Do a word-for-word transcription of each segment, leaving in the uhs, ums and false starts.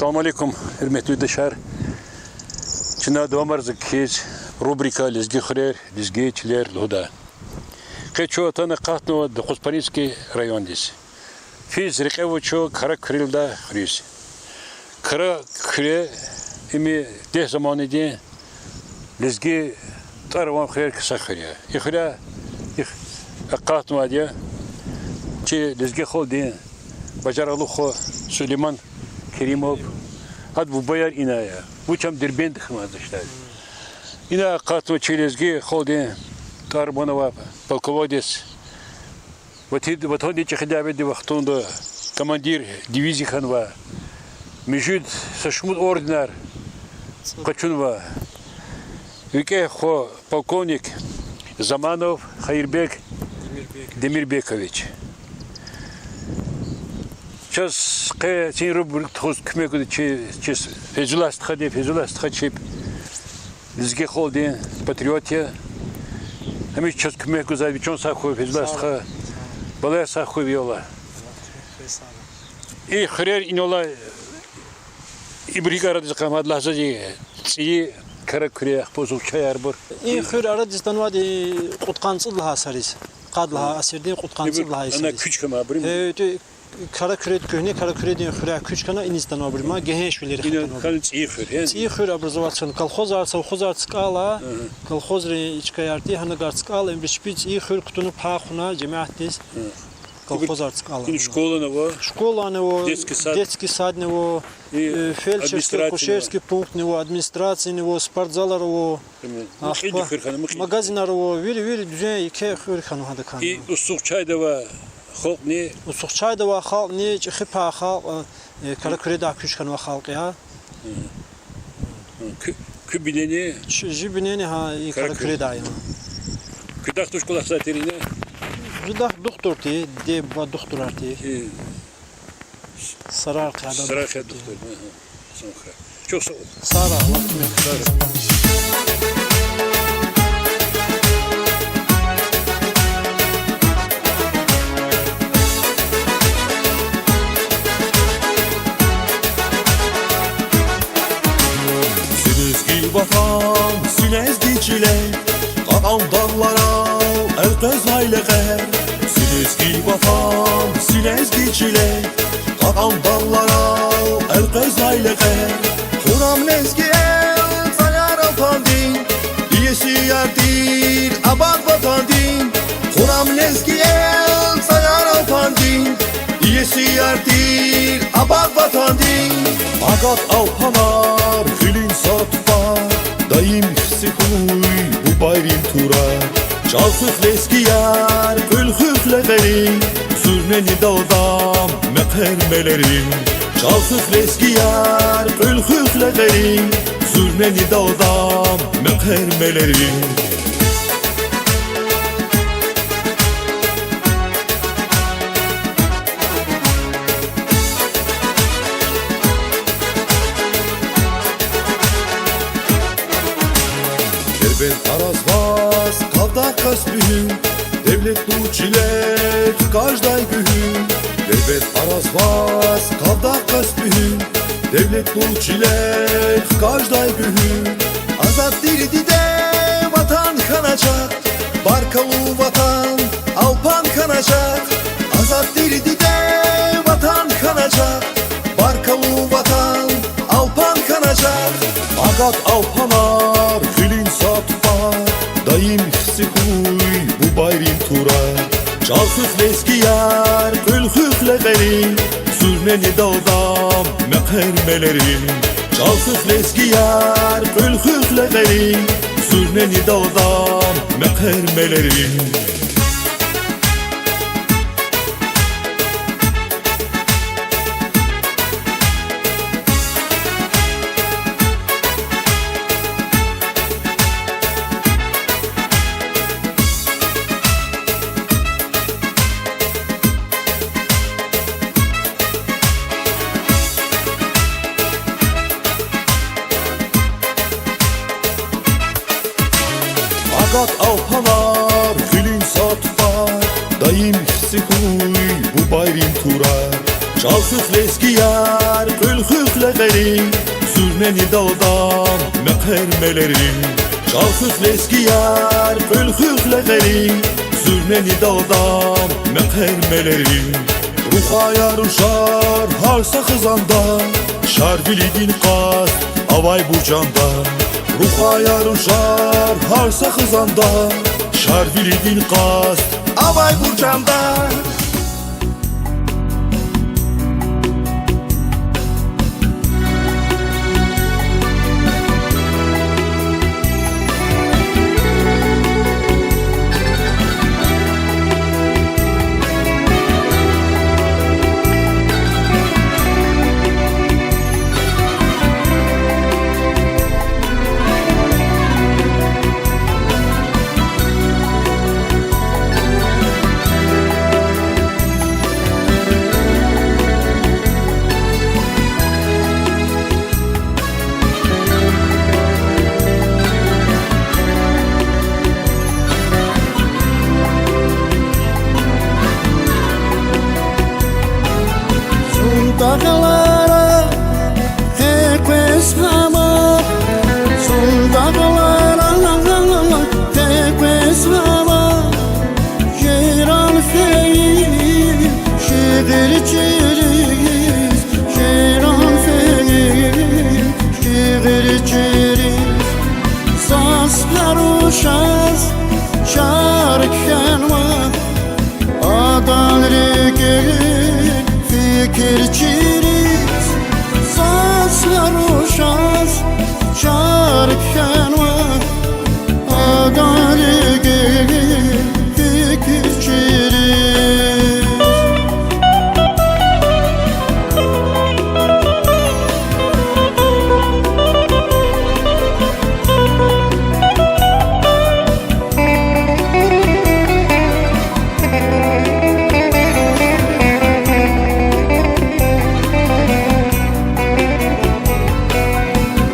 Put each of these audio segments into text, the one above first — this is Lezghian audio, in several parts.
Салам алейкум, гьуьрметлу юлдашар. Чна давамарзава кхьиз рубрика Лезги хуьрер, лезги чилер лугьудай. Къе чун атана акъатнава Докъузпаринский райондиз. Физ рекье ава чун Кара-Куьре лугьудай хуьруьз. Кара-Куьре им дегь заманрин лезги тӀвар авай хуьрерикай са хуьр я. И хуьре, и ху-, акъатнавайди я чи лезги халкьдин бажарагълу хва Сулейман Керимов. Гьадан бубаяр ина я. Вуч ам Дербентдихъ хьанвай, юлдашар. Ина акъатнава чи лезги халкьдин тӀвар-ман авай полководец, Ватан-, Ватандин ЧӀехи дяведин вахтунда командир дивизии хьанва, муьжуьд, са шумуд орденар къачунва. ВикӀегь хва полковник Заманов Хаирбек Демирбекович. Чаз къе чи рубрика тухуз куьмек гуда чи, чи Фейзулла стхади, Фейзулла стха чеб лезги халкьдин патриот я. Гьамиша чаз куьмек гузвай, вичи чан сагъ хьуй, Фейзулла стха. Балаяр сагъ хьуй, виялла. И хуьрер инал алай, ибурун гьикӀ арадиз акьахмад лагьзади, ЦӀийи, Кара-Куьре, ахпа Узухчаяр, абур. И хуьр арадиз атанвайди кьудкъанни цӀуд лагьай йисариз. Къад лагьай асирдин кьудкъанни цӀуд лагьай йисариз. Ибур ана куьч хьана абуру. Э, ту-, Кара-Куьред, куьгьне Кара-Куьредин хуьряй куьч хьана, иниз атанва абуру, ма гегьенш вилерихъ атанва абуру. Хьана ЦӀийи хуьр, яни? ЦӀийи хуьр абуруз аватӀа хьана, колхозар, совхозар цикӀала, колхозрин и чкаярди, гьанагар цикӀала, им бишпи ЦӀийи хуьр кутуна пай кьуна жемятдиз, колхозар цикӀала. Ибур школани ава, школани ава, детский садни ава, э, фельдшерский, акушерский пунктни ава, администрацияни ава, спортзалар ава. Ахпа магазинар ава, вири, вири дуьзен еке хуьр хьанва гьадакай. И Усухчайда авай халкьни, Усухчайда авай халкьни, чӀехи пай халкь, э, Кара-Куьредай куьч хьанвай халкь я. Куь, куь бинени? Чи, чи бинени, гьа, и Кара-Куьредай я. Куь дахъ туш кӀвалахзавай тир ина? Чи дахъ духтур тир, диде-буба духтурар тир. Сарар хъяда, Сарар хъяда духтур тир. Духтур, ага. Чухсагъул. Сагърай, Аллагь куьмек. Зи лезги ватан, зи лезги чилер, кьакьан дагъларал элкъвезвай лекьер. Зи лезги ватан, зи лезги чилер, кьакьан дагъларал элкъвезвай лекьер. Хьурай лезги эл цӀаяр Алпандин, иесияр тир абад ватандин. Хьурай лезги эл цӀаяр Алпандин, иесияр тир абад ватандин. Агат алпанар гъилин сад фад, даим хци хьуй бубайрин турар. ЧӀал хуьх лезгияр, кьуьл хуьх лекьерин, зуьрнени далдам мехъер-мелерин. ЧӀал хуьх лезгияр, кьуьл хуьх лекьерин, зуьрнени далдам мехъер-мелерин. Дербент аразваз кавдагъ кас буьгьуьн, девлетлу чилер хкаждай гуьгьуьн. Дербент аразваз кавдагъ кас буьгьуьн, девлетлу чилер хкаждай гуьгьуьн. Азад тир диде ватан хьаначагъ, баркаллу ватан, Алпан хьаначагъ. Азад тир диде ватан хьаначагъ, баркаллу ватан, Алпан хьаначагъ. Агат алпанар гъилин сад фад, даим хци хьуй бубайрин турар. ЧӀал хуьх лезгияр, кьуьл хуьх лекьерин, зуьрнени далдам мехъер-мелерин. ЧӀал хуьх лезгияр, кьуьл хуьх лекьерин, зуьрнени далдам мехъер-мелерин. Агат алпанар гъилин сад фад, даим хци хьуй бубайрин турар. ЧӀал хуьх, лезгияр, кьуьл хуьх легьери, зуьрнени далдам мехъер мелери. ЧӀал хуьх, лезгияр, кьуьл хуьх легьери, зуьрнени далдам мехъер мелери. Рухваяр, рушар гьар са хизанда, Шарвилидин къаст авай Буржанда. Рухваяр, рушар гьар са хизанда, Шарвилидин къаст авай Буржанда. Зун дагълара къекъвез гьама, зун дагълара къекъвез гьама, жиран фейи шиир чириз, жиран фейи шиир чириз. Заз гьар рушаз чар кхьенва адан рикӀин фикир чириз. Заз гьар рушаз чар кхьенва адан рикӀин фикир чириз.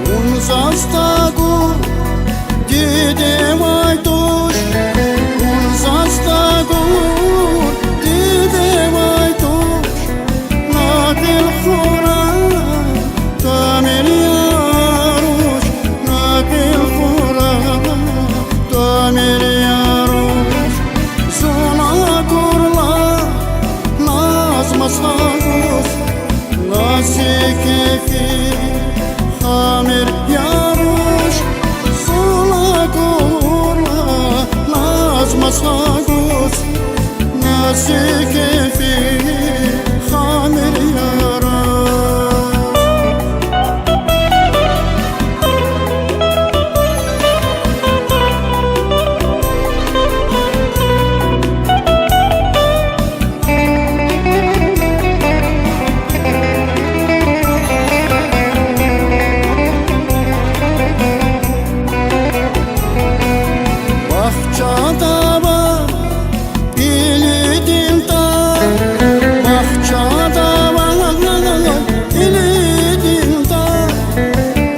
Вун заз тагур дидевай туш, вун заз тагур дидевай туш, накьил хура тамир я руш, накьил хура тамир я руш. Зун акурла назма са гуз, на зи кефи хамир я руш. Зун акурла назма са гуз, на зи кефи хамир я руш. Бахчада ва илидин тӀа, бахчада ва илидин тӀа,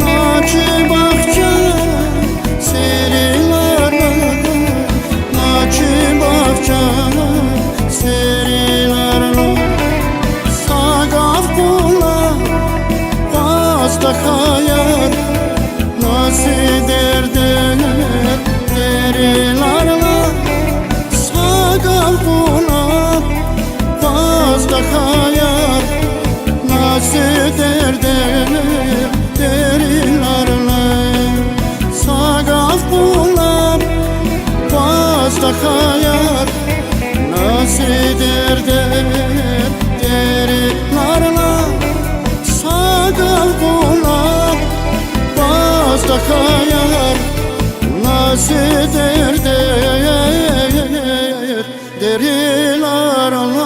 на чи бахча серинарна, на чи бахча серинарна. Са гаф кьуна, ваз тахьаяр, на зи дердер деринарна. Са гаф кьуна, ваз тахьаяр, на зи дердер деринарна. Са гаф кьуна, ваз тахьаяр, на зи дердер деринарна. Са гаф кьуна, ваз тахьаяр, на зи дердер деринарна.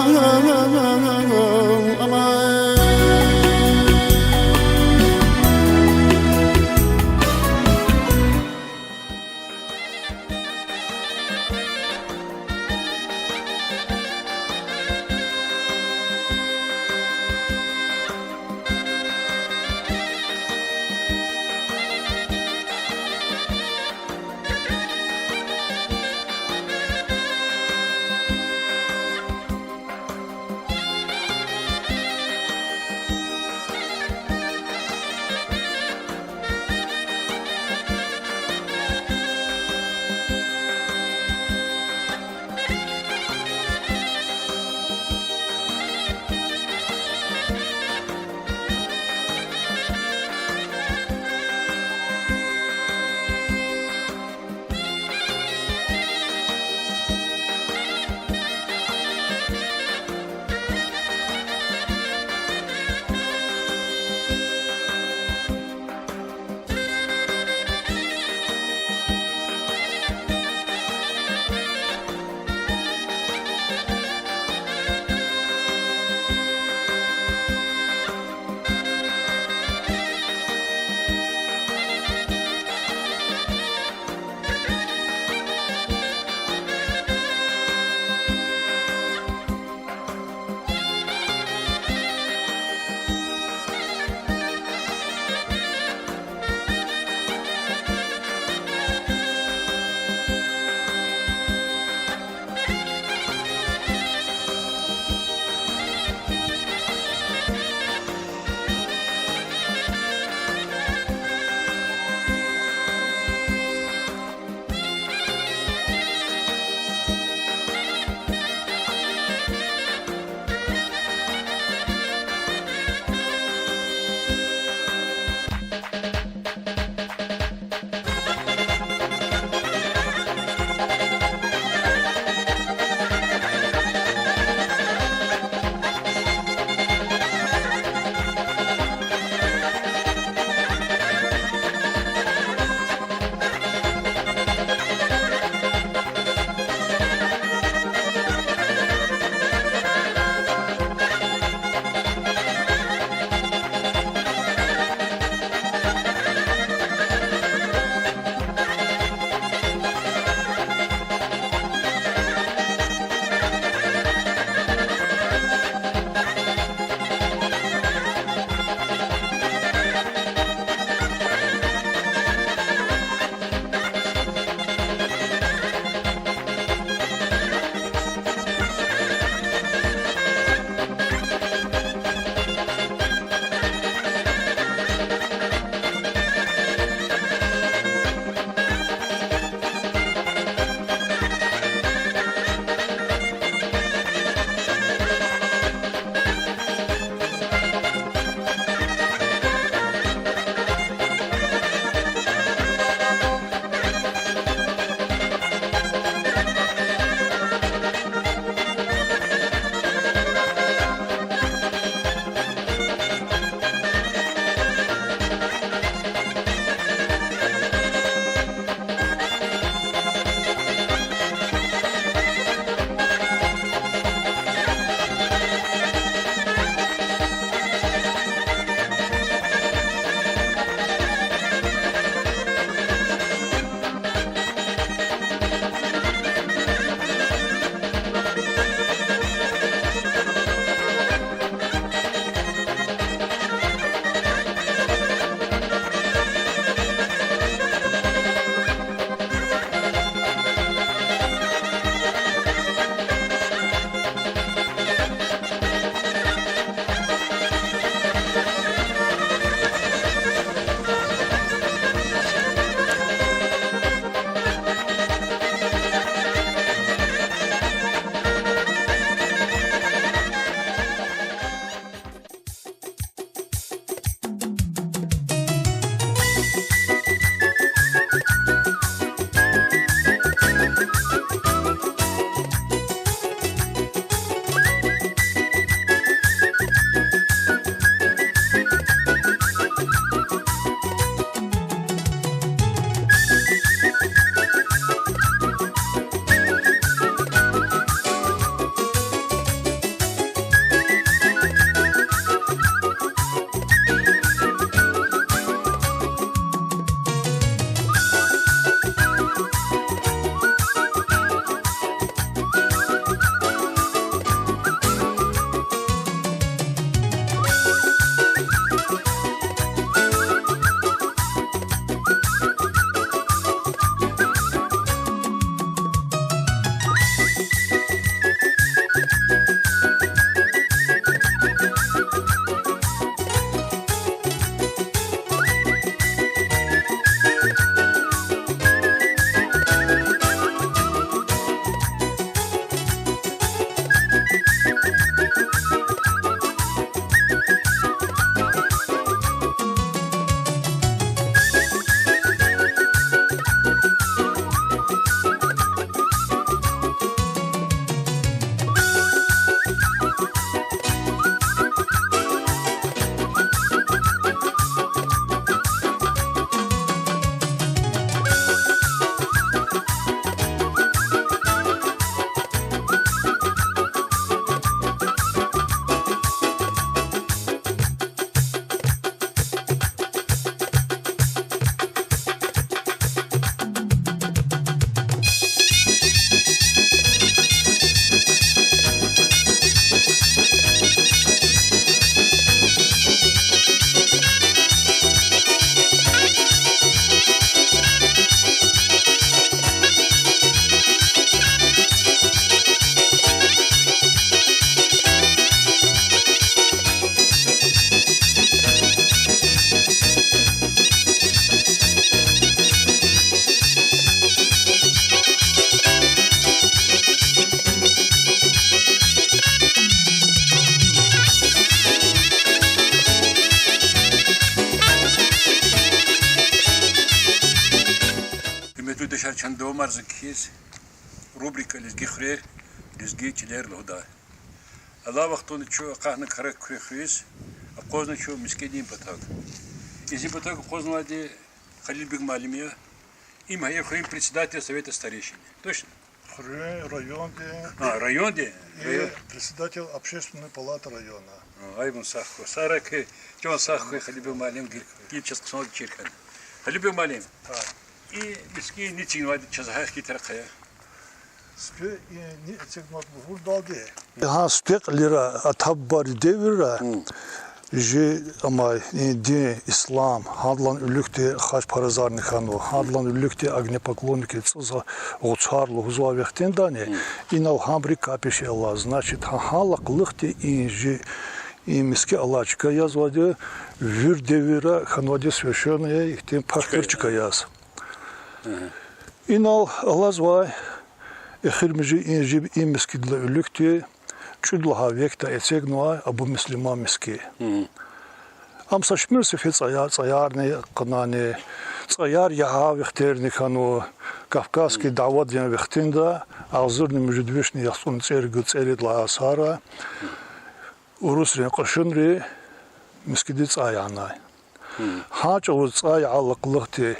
Дуьшар чан давамарзава кхьиз, рубрика Лезги хуьрер, лезги чилер лугьудай. Алай вахтунда чун акъахна Кара-Куьре хуьруьз, акъвазна чун Мискидин патав. Зин патав акъвазнавайди Халилбек муаллим я. Им гьа и хуьруьн председатель совета старейшин. Точно? Хуьруьн, райондин. А, райондин? И район. Председатель общественной палаты района. А, ай вун сагъ хьуй. Сагърай куь, чан сагъ хьуй, Халилбек муаллим, гила чаз хъсан чир хьана. Халилбек муаллим, и Миски ни эцигнавайди чаз гьахьтин тарих ая. Сифте и ни эцигнавайди лугьурдалди, гьа сифте кьилера, ата-бубайрин девирра, жи амай и дин, ислам, гьадалан виликди хачпаразарни хьанва, гьадалан виликди огнепоклонники цӀуз гъуцар лугьузвай вахтундани, инал гьабуру капище алай, значит, гьа гьалай кьулухъди и жи, и Миски алай чка язвайди, вири девирра хьанвайди священное ихьтин пак чка яз. Инал алазвай, эхиримжи и жи, и Мискидилай виликди, кӀуьд лагьай векда эцигнавай Абу Муслиман Миски. Ам са шумуд сефер цӀая-, цӀаярни къанани, цӀаяр ягъай вахтарни хьанва, Кавказский дяведин вахтунда, агъзурни муьжуьд вишни яхцӀурни цӀерид, цӀерид лагьай йисара урусрин кьушунри Мискидиз цӀай ягъанай. Гьа чӀавуз цӀай ягъайдалай кьулухъди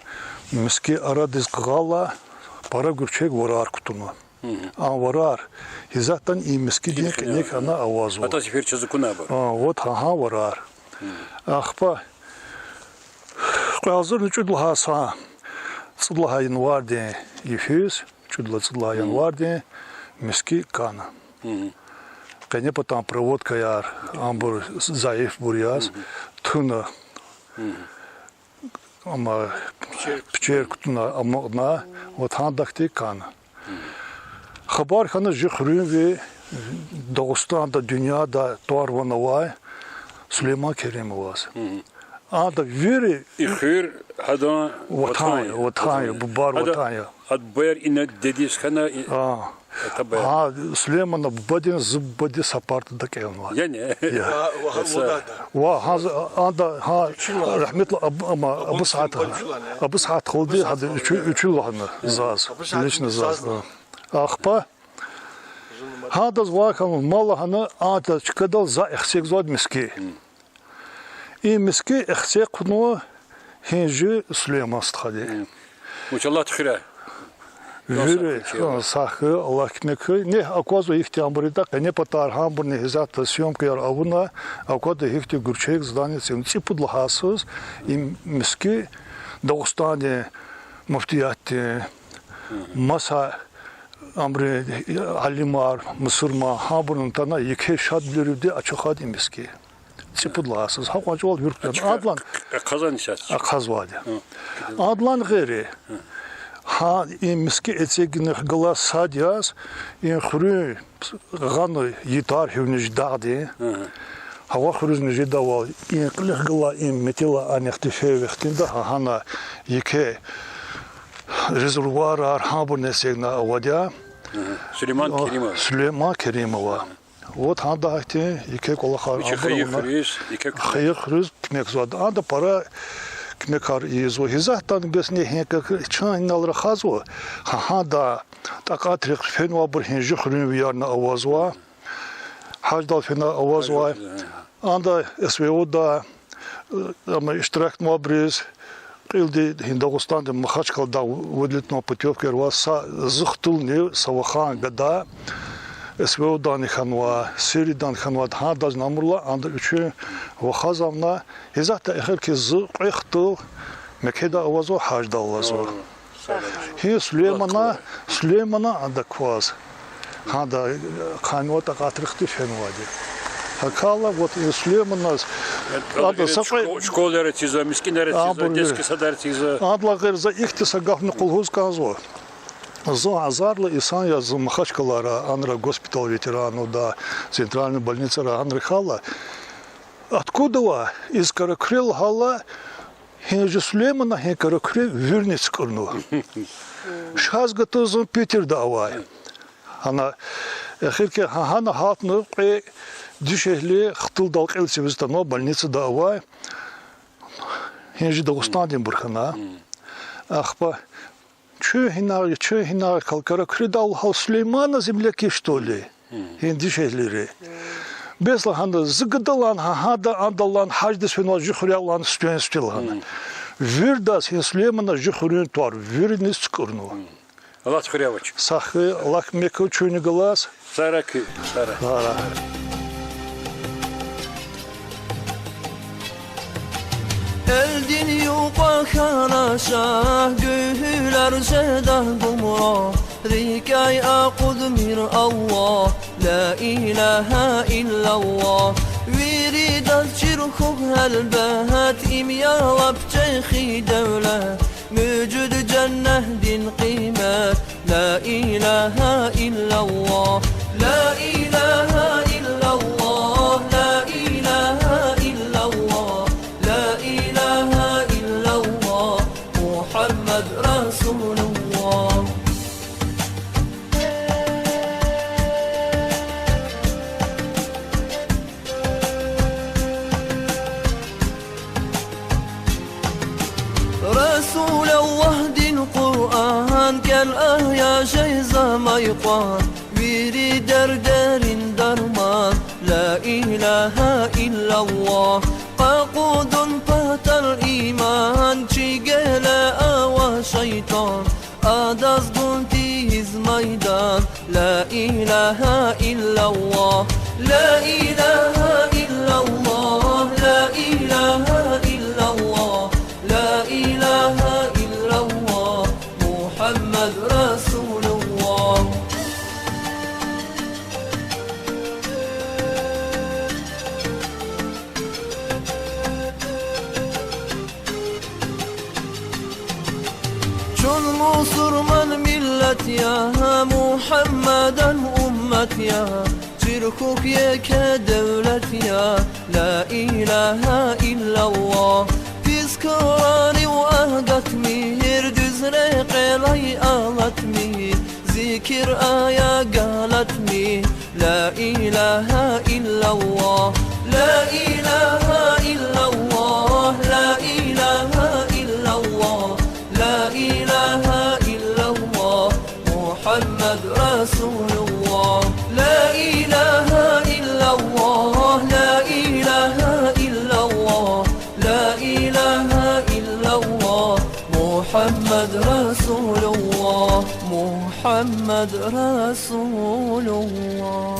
Миски арадиз къугъайла, пара гуьрчег варар кутуна. А варар гьизатдани и Мискидин кӀаник хьана авазва. АтӀа сефер чаз акуна абур. А, вот гьа, гьа варар. Ахпа кьве агъзурни кӀуьд лагьай са, цӀуд лагьай январдин йифиз, кӀуьд лагьай, цӀуд лагьай январдин Миски кана. Къенепатан проводкаяр, абур зайифбур яз, туна, амма пичер кутуна, амукьна, вот гьадахьтин кана. Хабар хьана жи хуьруьнви, Дагъустанда, дуьньяда тӀвар-ван авай Сулейман Керимоваз. Ада вири... И хуьр гьадан ватан я, ватан я, бубайрин ватан я. Ада бубаяр ина дидедиз хьана, и... А, ата-бубаяр. Гьа Сулейманан бубадин, зи бубади са партада кӀелнавай. Яни? Я. Ва гьа, ада, гьа, рагьметлу Аб-, ама, Абусагьат, Абусагьат халуди гьада учи-, учил лагьана заз, лично заз. Ахпа гьадаз вахъ хьана, ма лагьана, ада чкадал за эхцигзавайди Миски. И Миски эхцихънава гьи жи Сулейман стхади. Вуч Аллагьди хуьрай. Вири, сагъ хьуй, Аллагь куьмек хьуй. Нек аквазва ихьтин абур ятӀа, къенепатар гьабурни гьизатда съёмкаяр авуна, аквада гьихьтин гуьрчег зданияяр, цӀипуд лагьай йисуз, и Миски Дагъустандин муфтиятдин, маса абурун алимар, мусурман, гьабурун атана, еке шадвилеривди ачухайди Миски. ЦӀипуд лагьай йисуз. Гьа кьван чӀавал вири кутуна. Адлан ахъазва. Ахъазвайди. Адлан гъейри, гьа и Миски эцигна галаз сад яз, и хуьруьн гъана йитар гьуьлни жедайди, гьава хуьруьзни жедайвал, и кьилихъ галай и метелай анихъди фейи вахтунда гьа гьана еке резервуарар, гьабурни эцигна авайди я Сулейман Керимова. Сулейман Керимова. Вот гьада гьахьтин еке кӀвалахар, вичи хайи хуьруьз, еке куьмек, хайи хуьруьз куьмекзавайди. Ада пара куьмекар ийизва. Гьизатдани бес нек гьикӀ чун инал рахазва, гьа гьада такьатрихъ фенвайбур гьи жи хуьруьнвиярни авазва, гьаждал фена авазвай. Ада СВО-да, э, ама иштиракнавайбуруз кьилди гьи Дагъустандин Махачкъаладай выделитьнавай путёвкаяр ава, са зи хтулни, са вахан гада, СВО-дани хьанвай, Сириядани хьанвай, гьадазни амурла, ада вичин вахаз авуна, гьизатда эхир хьиз зи кьве хтул Меккеда авазва, гьаждал алазва. Гьи Сулеймана, Сулеймана ада кваз, гьада хъанва такьатрихъди фенвайди. ГьакӀ хьайила, вот и Сулейманаз ада са кьве школаяр эцигзава, Мискинар эцигзава, детский садар эцигзава. Адалай гъейри за ихьтин са гафни къуллугъуз кӀанзава. Зун азарлу инсан я, зун Махачкъалара, анра госпиталь ветеранралди, центральный больницара анра хьайила, откуда ва из Каракуьрел гьала, гьи жи Сулеймана гьи Каракуьре вириниз цукӀурнава. Шаз гатун зун Питерда авай. Гьана, эхирки гьа-, гьана гьалтна кьве дишегьли хтулдал кьил сивиз атанва, больницада авай. Гьи жи Дагъустандинбур хьана. Ахпа Чун гьина, чун гьина калкара куьредал гьал Сулеймана земляки, что ли? Гьи дишегьлийри. Бес лагьана, зи гадалай гьа, гьада, адалай гьаждиз фенвай жи хуьряй лагьана, стуьн-стуьн лагьана. Виридаз гьи Сулеймана жи хуьруьн тӀвар вириниз туькӀуьрнава. Аллагьди хуьряй авач. Сагъ хьуй, Аллагь куьмек хьуй чун галаз. Сара ки, сара. Сара. Элдин юкьва хьана шагь, гуьгьуьлар жеда гумрагь, рикӀяй акъудмир Аллагь, لا إله إلا الله. Виридаз чир хьухь гьелбет, им я лап чӀехи девлет, муьжуьд женнетдин къимет, لا إله إلا الله. لا إله إلا الله، لا إله إلا الله، لا إله إلا الله، محمد رسول الله. Расул, Аллагьдин Къуръан, кӀел агь я жезамай кьван, вири дердерин дарман, لا إله إلا الله. Къакъудун патал иман, чи геле ава шайтӀан, адаз гун тийиз майдан, لا إله إلا الله، لا إله إلا الله، لا إله إلا الله، لا إله إلا الله، محمد رسول الله. Чун мусурман миллет я, Мугьаммадан уммет я, чир хьухь еке девлет я, لا إله إلا الله. Пис крарив агатмир, дуьз рекьелай алатмир, зикир ая галатмир, لا إله إلا الله، لا إله إلا الله، لا إله إلا الله، لا إله إلا الله، محمد رسول الله. لا إله إلا الله، لا إله إلا الله، لا إله إلا الله، محمد رسول الله، محمد رسول الله.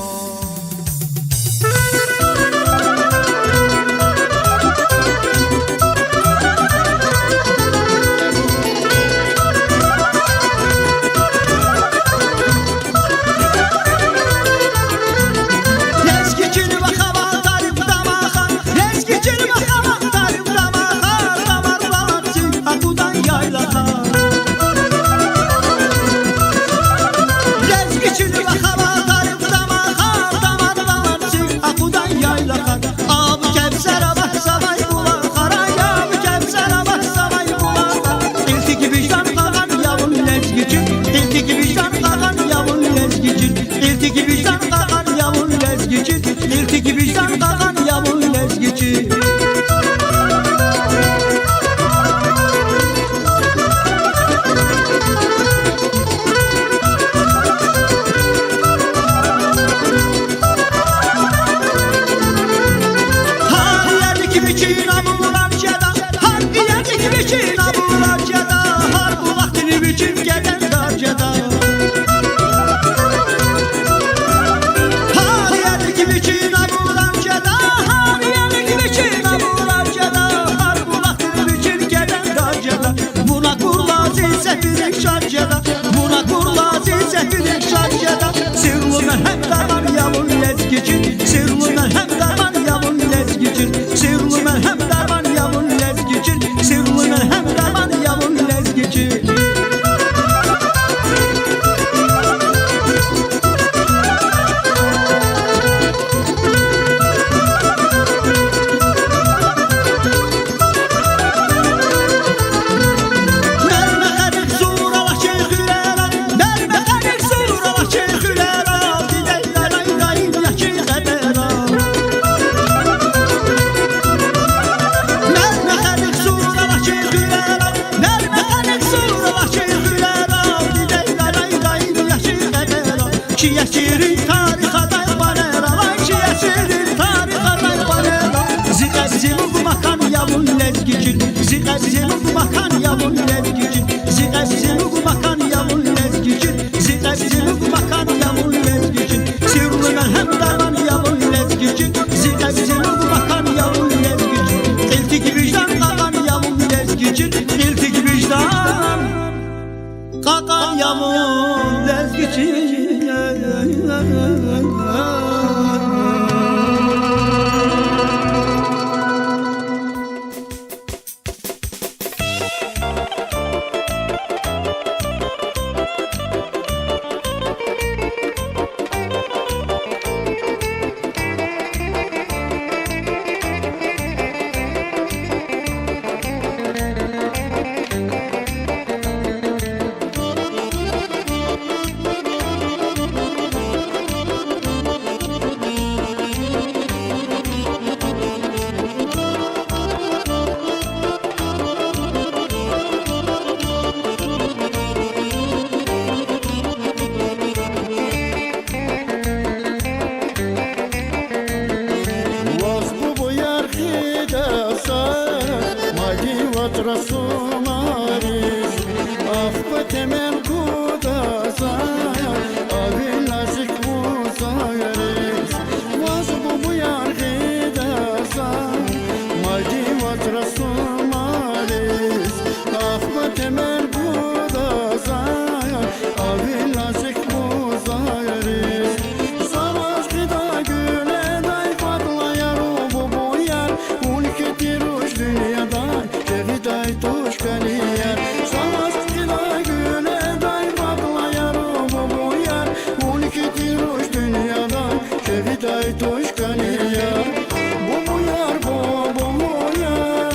Чи асиррин тарих атай панера, чи асиррин тарих атай панера. Зи къе зи лугьуз макан я вун лезги чил, зи къе зи лугьуз макан я вун лезги чил, зи къе зи лугьуз макан я вун лезги чил, зи къе зи лугьуз макан я вун лезги чил. Сирли мелгьем дарман я вун лезги чил, зи къе зи лугьуз макан я вун лезги чил. Кьил тик виждан кьакьан я вун лезги чил, кьил тик виждан кьакьан я вун лезги чил. Ваз, бубуяр, гъида за, мадни вацра сумариз, ахпа темен гуда за, а ви назик вузариз. Ваз, бубуяр, гъида за, мадни вацра сумариз, ахпа темен гуда за, а ви назик вузариз. За ваз гъидай гуьледай кӀватлаяр, бубуяр, вун хьи тир туш дуьньядай, жегьидай туш кӀанияр. За ваз гъидай гуьледай кӀватлаяр, бубуяр, вун хьи тир туш дуьньядай, жегьидай туш кӀанияр. Бубуяр, бубуяр,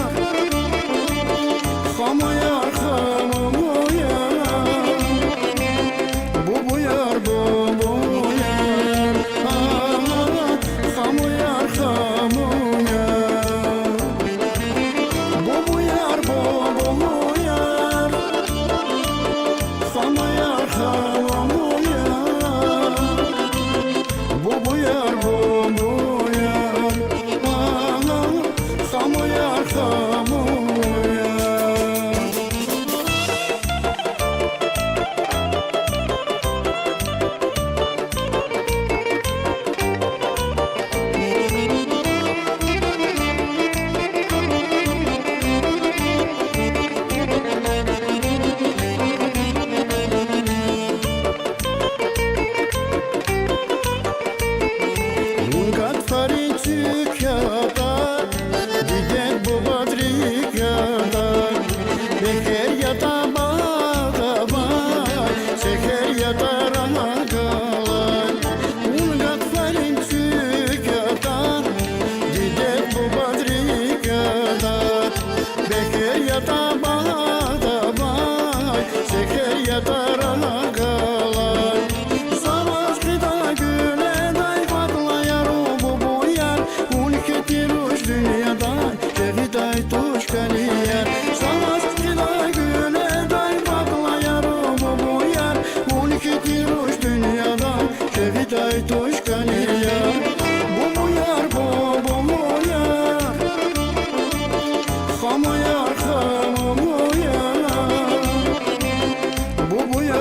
хамуяр, хамуяр. Бубуяр, бубуяр, а, хамуяр, хамуяр. Бубуяр, бубуяр, хамуяр, хамуяр. Бубуяр, бубуяр, а, хамуяр, хамуяр. Вун гатфарин цуьк ятӀа, дидед-бубад рикӀ ятӀа, бегьер ятӀа багъда авай, сегьер ятӀа рагъ галай. Вун гатфарин цуьк ятӀа, дидед-бубад рикӀ ятӀа, бегьер ятӀа багъда авай, сегьер ятӀа рагъ галай. За ваз гъидай гуьледай кӀватлаяр, бубуяр, вун хьи тир туш дуьньядай, жегьидай туш кӀанияр. За ваз гъидай гуьледай кӀватлаяр, бубуяр, вун хьи тир туш дуьньядай, жегьидай туш кӀанияр. Бубуяр, бубуяр, хамуяр, хамуяр. Бубуяр,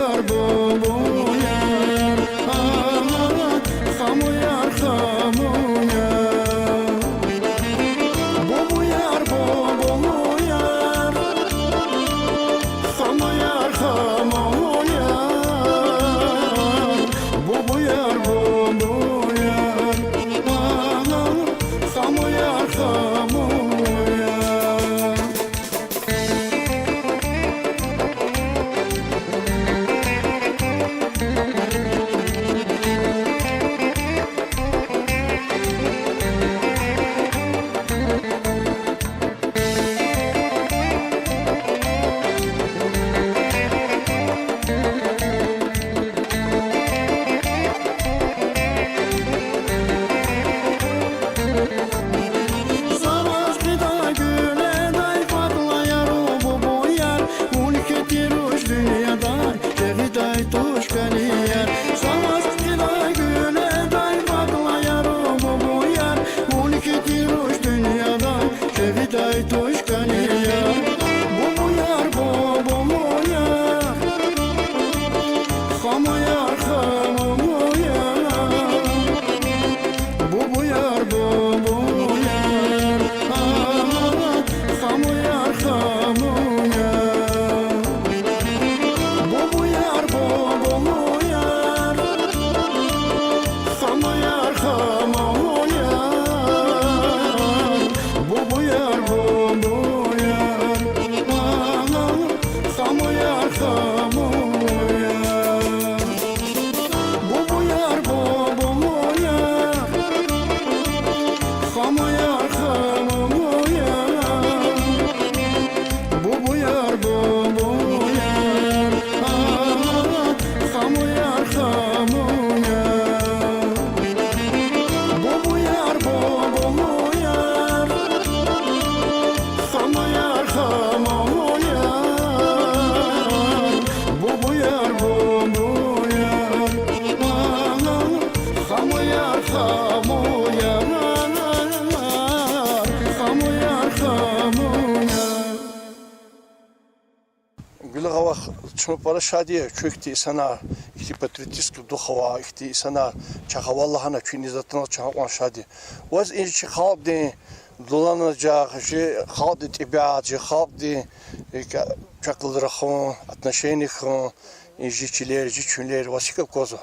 Чун пара шад я, чун ихьтин инсанар, ихьтин патриотический дух авай, ихьтин инсанар чахъ авай лагьана, чун иниз атана чун гьакьван шад я. Ваз и чи халкьдин дуланажагъ, чи халкьдин тӀебиат, чи халкьдин, э, ка-, чахъ галаз рахун, отношение хьун, и чи чилер, чи чуьнлер ваз гьикӀ аквазва?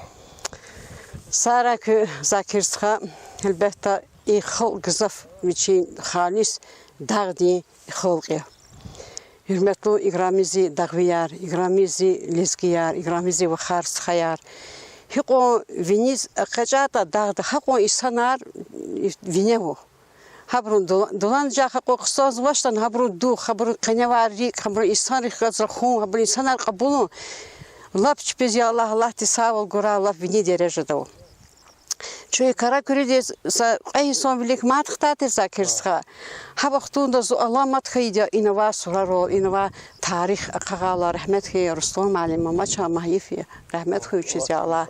Сагърай куьн, Закир стха, гьелбетда, и халкь гзаф вичин халис дагъдин халкь я. Гьуьрметлу играми зи дагъвияр, играми зи лезгияр, играми зи вахар-стхаяр. Гьикьван виниз экъечӀайтӀа дагъда, гьакьван инсанар вине ава. Гьабурун дулан-, дуланажагъ гьакьван хъсанзавачтӀани, гьабурун дух, гьабурун къеневай рикӀ, гьабурун инсанрихъ галаз рахун, гьабурун инсанар кьабулун, лап чпиз, я Аллагь, Аллагьди сагъвал гурай, лап вини дережада ава. Чун и Каракуьруьдиз са кьве йисан вилик мад хтай тир, Закир стха. Гьа вахтунда зун аламат хьайиди я инавай сурарал, инавай тарих ахъайла, рагьмет хьуй Рустам муаллим, амма чан магьйиф я, рагьмет хьуй вичиз, я Аллагь.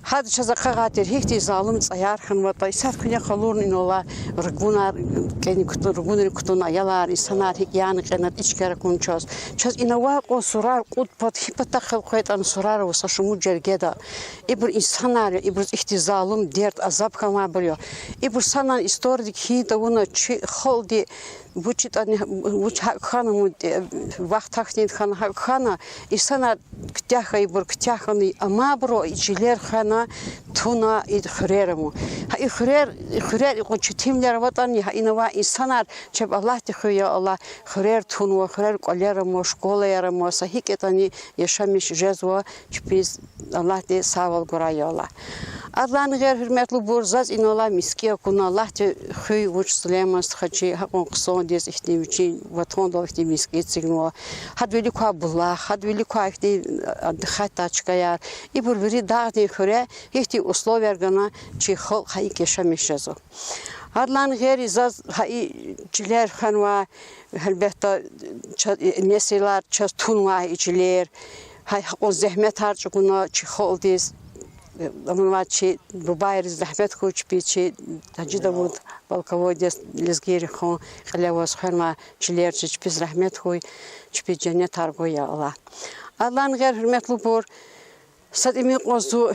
Гьада чаз ахъайдай тир, гьихьтин залум цӀаяр хьанватӀа, исятда куьне къалурна инал алай ругунар, кӀани кутун, ругунрик кутун аялар, инсанар гьикӀ яна кьена, ичкер акун чаз. Чаз инавай кьван сурар кьуд пад, гьи патахъ элкъвейтӀани сурар ава са шумуд жергеда. Ибур инсанар я, ибуруз ихьтин залум, дерт, азаб хьанвайбур я. Ибур санал историядик хьайи тавуна чи халкьди вуч ятӀани, вуч гьакӀ хьана, вахт гьахьтинди хьана гьакӀ хьана, инсанар куьтягь хьайибур куьтягь хьана, амайбуру и чилер хвена, туна и хуьрер аму. Гьа и хуьрер, и хуьрер икьван четинвилер аватӀани, гьа инавай инсанар, чеб Аллагьди хуьй, я Аллагь, хуьрер тунва, хуьрер кӀвалер ама, школаяр ама, са гьикӀ ятӀани яшамиш жезва, чпиз Аллагьди сагъвал гурай, я Аллагь. Адалай гъейри, гьуьрметлубур, заз инал алай мискӀин акуна, Аллагьди хуьй вуч, Сулейман стха чи гьакьван хъсандиз ихьтин вичин ватандал ихьтин мискӀин эцигнава. Гьада вилик квай булах, гьада вилик квай ихьтин, а, дихъетдай чкаяр. Ибур вири дагъдин хуьре гьихьтин условияр гана чи халкь гьа икӀ яшамиш жезва. Адалай гъейри заз гьа и чилер хвенвай, гьелбетда, ча-, несилар чаз тунвай и чилер, гьа гьакьван зегьметар чӀугуна чи халкьдиз, аманвай чи бубайриз рагьмет хьуй, чпи чи Гьажи Давуд, полководец, лезгийрихъ кьиле аваз хвенвай чилер чи, чпиз рагьмет хьуй, чпиз женнетар гуй, я Аллагь. Адалай гъейри, гьуьрметлубур, са тӀимил кьван зун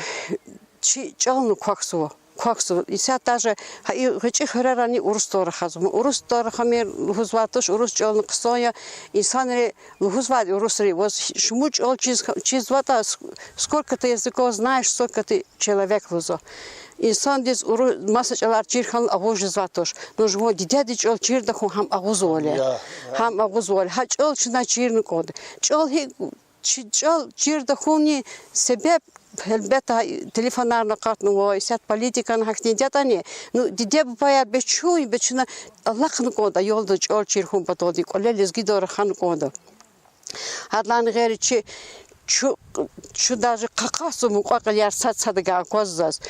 чи чӀални квахьзава, квахьзава. Исятда даже гьа и гъвечӀи хуьрерани урусдал рахазва. Урусдал рахамир лугьузвайди туш, урус чӀални хъсан я. Инсанри лугьузвайди, урусри, ваз шумуд чӀал чиз, чизватӀа, ск-, сколько ты языков знаешь, столько ты человек лугьузва. Инсандиз уру-, маса чӀалар чир хьана агъуз жезвайди туш. Ну жуван дидедин чӀал чирда хьун гьам агъузвал я. Гьам агъузвал я. Гьа чӀал чна чирна кӀанда. ЧӀал гьи-, чи чӀал чирда хьунин себеб, гьелбетда, телефонарни акъатнава, исятда политикани гьахьтинди ятӀани, ну, диде-бубаяр бес чун, бес чна алахъна кӀанда аялдин чӀал чир хьун паталди, кӀвале лезгидал рахана кӀанда. Гьадалай гъейри чи, чу, чун даже къакъатзава мукьва-кьилияр сад-садавай акваз заз.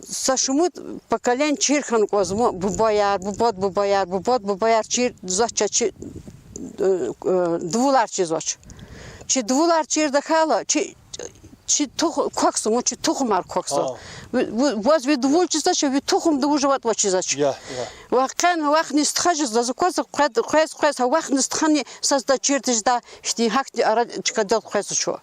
Са шумуд поколение чир хьана кӀанзава бубаяр, бубад бубаяр, бубад бубаяр чирзавач чи, э, э, дувулар чизвач. Чи дувулар чир тахьайла, чи, чи тух-, квахьзава, чи тухумар квахьзава. Ви, ви, ваз ви дувул чизвач, ви тухум дувул жуватӀа ваз чизвач. Ва къен вахни стха жезва, заз аквазва къвез, къвез, къвез, гьа вахни стхани са сада чир тежедай, ихьтин гьахьтин ара чкадал къвезва чун.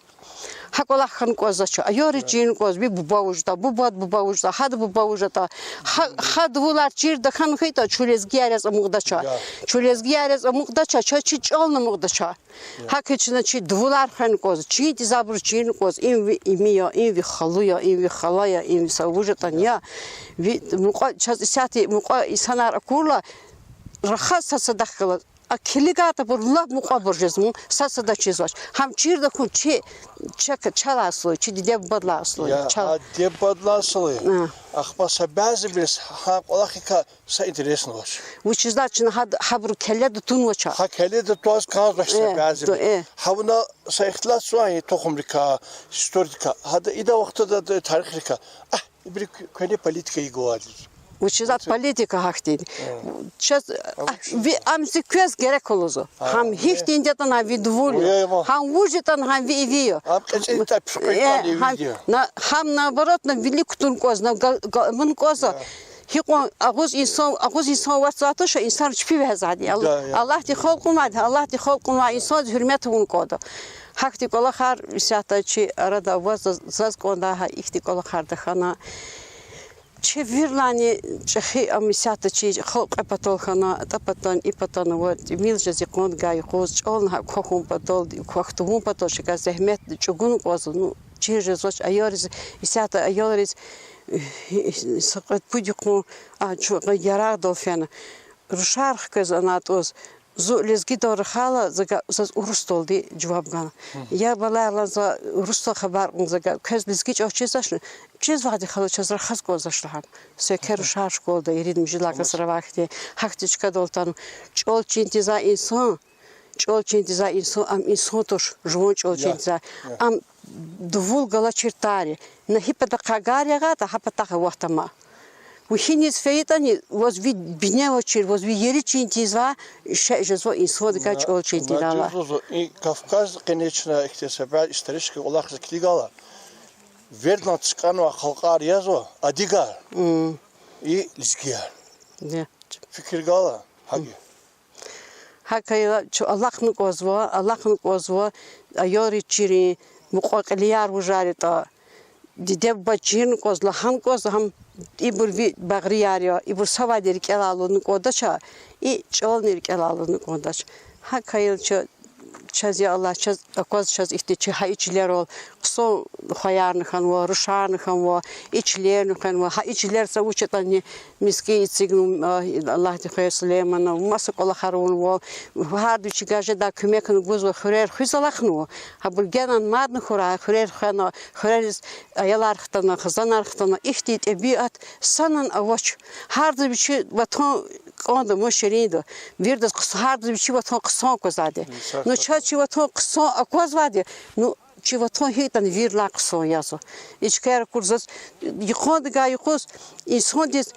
Гьа кӀвалах хьана кӀанзавач, аялриз чирна кӀанзава, ви буба вужда, бубад буба вужда, гьада буба вужда. Гьа, гьа дувулар чирда хьана хьайитӀа, чун лезгияр яз амукьдач. Чун лезгияр яз амукьдач, чаз чи чӀални амукьдач. ГьакӀ хьайила чна чи дувулар хвена кӀанзава, чи интизамбуруз чирна кӀанзава, им ви ими я, им ви халу я, им ви хала я, им ви са вуж ятӀани я. Ви мукьва, чаз исятда мукьва инсанар акурла, рахаз сад садахъ галаз, а килигайтӀа абур лап мукьвабур жезва, сад сада чизвач. Гьам чирда хьун чи, чак-, чалай аслу я, чи диде-бубадилай аслу я, чалай. А диде-бубадилай аслу я. Ахпа са бязибуруз гьа кӀвалахрикай са интересни авач. Вучиз лагьайтӀа чна гьабурун келеда тунвач. Гьа келеда тваз кӀанзавач са бязибур. Гьа вуна са ихтилатзава и тухумрикай, историкрикай. Гьада идан вахтунда тарихрикай. Агь, ибуру куь-, куьне политика ийиз гвайди. Вучиз лагьайтӀа политика гьахьтинди. Чаз, а, ви, ам зи квез герек лугьузва. Гьам гьихьтинди ятӀани гьам ви дувул я. Гьам вуж ятӀани гьам ви иви я. Гьам, на-, гьам наоборот, на вилик кутун кӀанзава, на га-, га-, мун кӀанзава. Гьикьван агъуз инсан, агъуз инсан аватзавайди туш, инсан чпи вегьезвайди я. Ал-, Аллагьди халкьнавайди, Аллагьди халкьнавай инсандиз гьуьрмет авун кӀанда. Гьахьтин кӀвалахар исятда чи арада аваз, заз, заз кӀандай гьа ихьтин кӀвалахар тахьана. Чи виридалайни чӀехи ам исятда чи халкь кьве патал хьана, атӀа патан, и патан ава, тӀимил жез йикъандикай юкъуз, чӀални гьакӀ квахьун патал, квахь тавун патал чавай зегьмет чӀугуна кӀанзава, ну, чир жезвач, аялриз, исятда аялриз са кьвед-пуд йикъан, а, чу-, яргъдал фена. Рушар хквез анатӀуз, зун лезгидал рахайла, зага-, заз урусдалди жаваб гана. Я балайрилай за урусдал хабар кьуна зага, квез лезги чӀал чизвачни? Чизвайди, хала, чаз рахаз кӀанзавач лагьана. Са еке рушар школада ирид-муьжуьд лагьай классра авай хьтин, гьахьтин чкадал атана. ЧӀал чин тийизвай инсан, чӀал чин тийизвай инсан, ам инсан туш, жуван чӀал чин тийизвай. Ам дувул галачир тар я. На гьи патахъай гар ягъайтӀа, гьа патахъай вахтама. Вун гьиниз фейитӀани, ваз ви бине авачир, ваз ви ери чин тийизвай шей жезва инсандикай чӀал чин тийидайла. И Кавказ къенин чна ихьтин са бязи исторический кӀвалахриз килигайла, виридалай цикӀанвай халкьар язва адыгар, и лезгияр. Фикир гайила гьакӀ я. ГьакӀ хьайила чун алахъна кӀанзава, алахъна кӀанзава, аялриз чирин мукьва-кьилияр вужар ятӀа, диде-буба чирна кӀанзава, лагьана кӀанзава, гьам ибур ви багърияр я, ибур савайди рикӀелай алудна кӀандач, и чӀални рикӀелай алудна кӀандач. ГьакӀ хьайила ча-, чаз, я Аллагь, чаз акваз, чаз ихьтин чи гьа и чилерал хъсан хваярни хьанва, рушарни хьанва, и чилерни хвенва, гьа и чилер са вуч ятӀани мискӀин эцигнава, а, Аллагьди хвейи Сулейманов, маса кӀвалахар авунвал, гьарда вичи гьажедай куьмекни гузва, хуьрер хуьз алахънава. Гьабур генани мадни хьурай, хуьрер хвена, хуьрериз аялар хтана, хизанар хтана, ихьтин тӀебиат санани авач. Гьарда вичи ватан кӀанда, ман ширинда. Виридаз хъс-, гьарда вичи ватан хъсан аквазвайди. Ну чаз чи ватан хъсан аквазвайди, ну, чи ватан гьикӀ ятӀани виридалай хъсан язва. И чкаяр акур заз, йикъандикай юкъуз инсандиз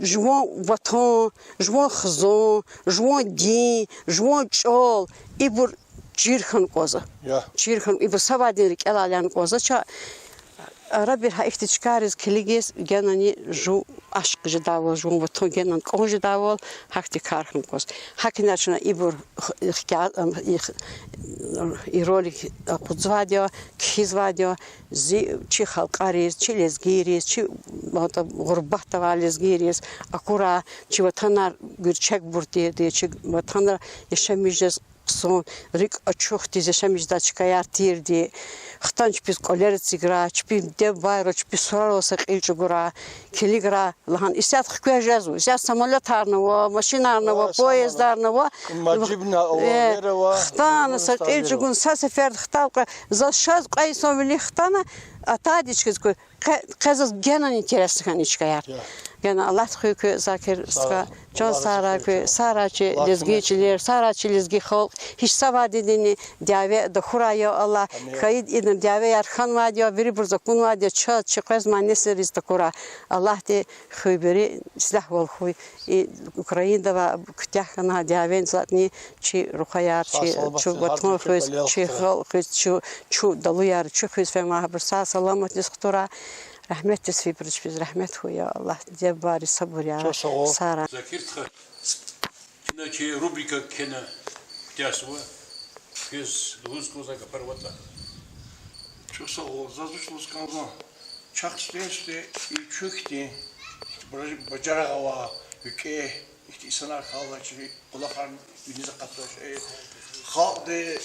жуван ватан, жуван хизан, жуван дин, жуван чӀал, ибур чир хьана кӀанзава. Чир хьана, ибур савайдин рикӀелай алудна кӀанзавач. Арабир гьа ихьтин чкайриз килигиз, генани жув ашкъ жедайвал, жуван ватан генани кӀан жедайвал, гьахьтин кар хьана кӀанзава. ГьакӀни чна ибур х-, хкя-, ам, их-, и ролик акъудзавайди я, кхьизвайди я, зи чи халкьариз, чи лезгийриз, чи, м, гъурбатда авай лезгийриз акурай, чи ватанар гуьрчегбур тирди, чи ватанра яшамиш жез хъсан, рикӀ ачухдиз яшамиш жедай чкаяр тирди, хтана чпиз кӀвалер эциграй, чпин диде-бубайрал, чпин сурарал са кьил чӀугурай, килиграй лагьана. Исятда хквез жезва, исятда самолётарни ава, машинарни ава, поездарни ава. Хтана са кьил чӀугуна, са сеферда хтана кьве, заз шаз кьве йисан вилик хтана, атайди и чкайриз куь, къе, къе заз генани интересни хьана и чкаяр. Гена Аллагьди хуьй куь, Закир стха, чан сагърай куь, сагърай чи лезги чилер, сагърай чи лезги халкь, гьич савайдинни дяве тахьурай, я Аллагь, хьайиди ина дявеяр хьанвайди я, вирибуруз акунвайди я, чаз, чи къвезмай несилриз такурай. Аллагьди хуьй вири, ислягьвал хьуй. И Украинада авай куьтягь хьана дявени затӀни чи рухваяр, чи, чи ватан хуьз, чи халкь хуьз, чи, чи далуяр, чи хуьз фенвай гьабур сагъ-саламатдиз хтурай. Рагьметдиз фейибуруз чпиз рагьмет хьуй, я Аллагь, диде-бубайриз сабур яра. Сагърай. Закир стха, ина чи рубрика кхьена куьтягьзава, квез лугьуз кӀанзавай гафар ватӀа. Чухсагъул, заз вуч лугьуз кӀанзава, чахъ сифте-сифте и чун хьтин бажарагъ авай, викӀегь, ихьтин инсанар хьайила чи кӀвалахар виниз акъатдач. Халкьди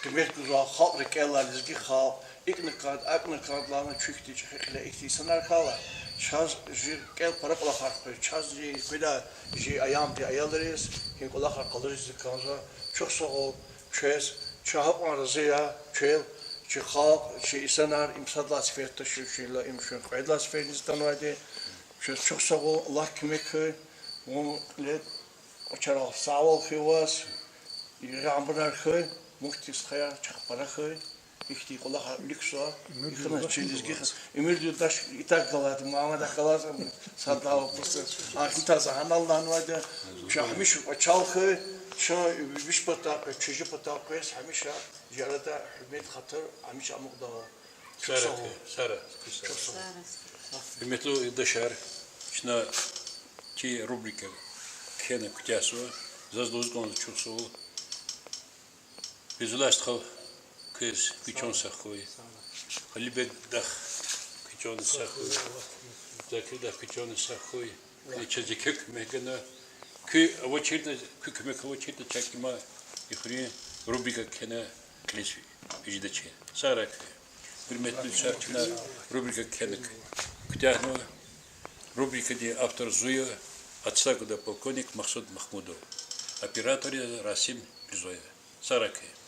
къимет гузва, халкь рикӀелай, лезги халкь, икӀна кӀанда, акӀна кӀанда лагьана, чун хьтин чӀехи кьиле ихьтин инсанар хьайила, чаз чи кӀел пара кӀвалахар хквез, чаз чи куьда чи аямдин аялриз и кӀвалахар къалуриз кӀанзава. Чухсагъул квез, чун гьакьван рази я квел, чи халкь, чи инсанар, им сад лагьай сифте тушир чун, им чун кьвед лагьай сифте низ атанвайди. Квез чухсагъул, Аллагь куьмек хьуй, вун кьиле кӀвачерал сагъвал хьуй ваз, гъамбурар хьуй, мухьтин стхаяр чахъ пара хьуй, ихьтин кӀвалахар виликзава, ихьна чи лезги ха-, уьмуьр юлдаш итак галаз, Мугьаммадак галаз, сад лагьай вопросда, а, хьиз за гьанал лагьанвайди, чун гьамиша кӀвачел хьуй, чун виш патахъ, чун жи патахъ квез гьамиша чи арада гьуьрмет, хатур гьамиша амукьдайвал. Сагърай, сагърай. Гьуьрметлу юлдашар, чна чи рубрика кхьена куьтягьзава, заз лугьуз кӀанзава чухсагъул. Фейзуллагь стха, Квез куь чан сагъ хьуй. Алибегдахъ куь чан сагъ хьуй. Закирдахъ куь чан сагъ хьуй. Куьне чаз еке куьмек гана. Куь авачиртӀа, куь куьмек авачиртӀа, чак има и хуьруьн рубрика кхьена кьилиз фидач. Сагърай куьн. Гьуьрметлу чан, чна рубрика кхьена куьтягьнава. Рубрикадин автор зун я, отставкада полковник Махсуд Махмудов. Оператор я Расим Мирзоев. Сагърай куьн.